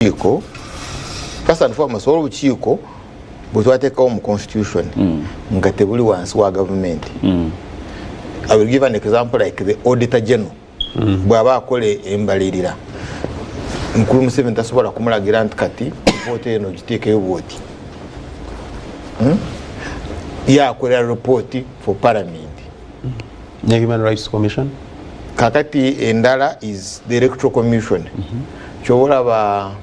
Olukiiko, first and foremost, waliwo olukiiko bwe twateekawo mu constitution nga tebuli wansi wa gavumenti. I will give an example, like the Auditor General, bw'aba akola embalirira, Mukulu Museveni tasobola kumulagira nti kati ripooti eno giteekeyo bwoti. Yakolera ripooti for Parliament. Ne Human Rights Commission. Kakati endala is the Electoral Commission. Kyoba olaba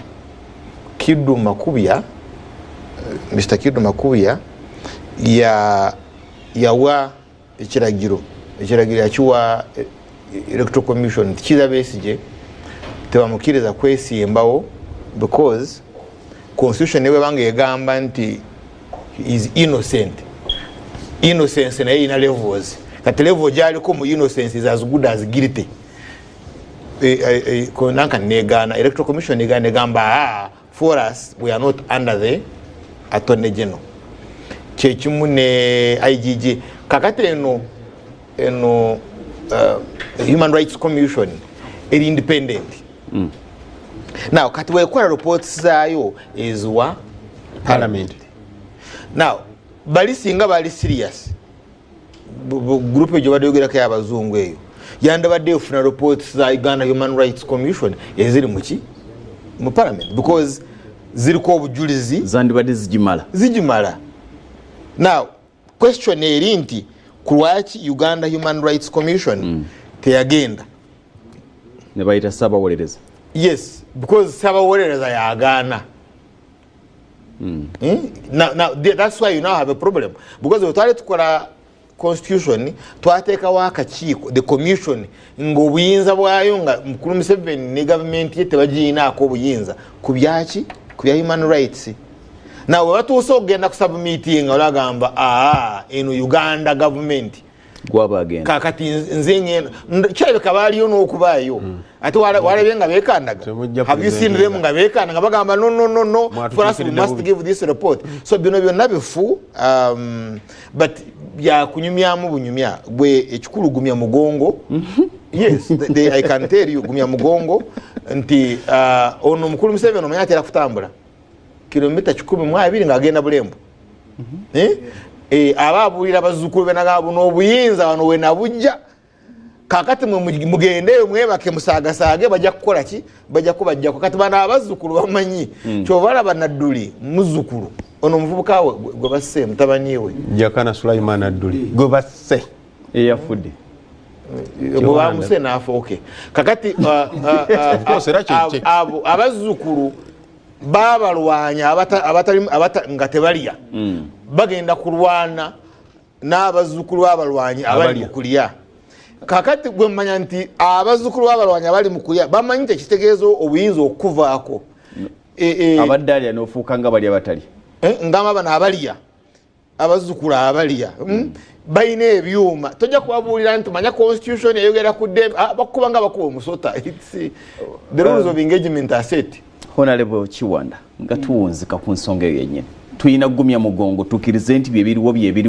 Khiddu Makubuya, Mr Khiddu Makubuya yawa ekiragiro, ekiragiro yakiwa Electoral Commission nti Kizza Besigye tebamukkiriza kwesimbawo because constitution nebwebanga egamba nti is innocent, innocence naye ina levels. Kati level gyaliko mu innocence is as good as guilty. Nanka negaana, Electoral Commission negaana, egamba, "Ah, for us, we are not under the Attorney General." Kyekimu ne IGG. Kakati eno Human Rights Commission eri independent. Now kati wekola reports zaayo eziwa Parliament. Now bali singa bali serious, group egyo badde yogerako y'abazungu eyo yandibadde efuna reports za Uganda Human Rights Commission eziri muki mu Parliament, because ziriko obujulizi. Zandibadde zigimala. Zigimala. Now question eri nti kulwaki Uganda Human Rights Commission teyagenda? Ne bayita saabawolereza. Yes, because saabawolereza yagaana. Now, that's why you now have a problem, because bwe twali tukola constitution, twateekawo akakiiko, the commission, ng'obuyinza bwayo nga Mukulu Museveni ne gavumenti ye tebagiyinaako obuyinza ku byaki, ku bya human rights. Nawe batuuse okugenda ku submitting, olagamba, aa, eno Uganda government Gwaba agenda. Kakati nze ngenda, kirabika baaliyo n'okubaayo, ate walabye nga bekandaga. Temujja Have you seen them nga bekanda nga bagamba, "No, no, no, no, for us we must give this report"? So bino byonna bifu, but byakunyumyamu bunyumya bwe. Ekikulu gumya mugongo. Yes, I can tell you, gumya mugongo nti ono Mukulu Museveni omanyi atera kutambula kilomita 120 ng'agenda Bulembo. Eh? Eh, aba abuulira bazzukulu be nagamba, buno obuyinza wano wenabujja, kakati mwe mugendeyo mwebake musaagasage, bajja kukola ki, bajja kubajjako. Kati bano abazzukulu bamanyi. Kyova alaba Nadduli muzzukulu ono omuvubuka we gwe basse, mutabani we. Jakana Sulaiman Adduli gwe basse. Eyafudde. Gwe bamuse naafa. Okay, kakati Of course, era abo abazzukulu babalwanya nga tebalya, bagenda kulwana n'abazzukulu babalwanyi abali Abalya. mu kulya. Kakati gwe mmanya nti abazzukulu babalwanyi abali mu kulya bamanyi nti ekitegeeza obuyinza okuvaako. Abadde alya n'ofuuka nga bali abatali. Ngamba bano abalya, abazzukulu abalya, Balina ebyuma, tojja kubabuulira nti manya constitution eyogera ku ddembe. Ah, bakuba nga bakuba omusota. The rules of engagement are set. Honorable Kiwanda, nga tuwunzika ku nsonga eyo yennyini, tulina kugumya mugongo tukkirize nti byebiriwo byebiriwo?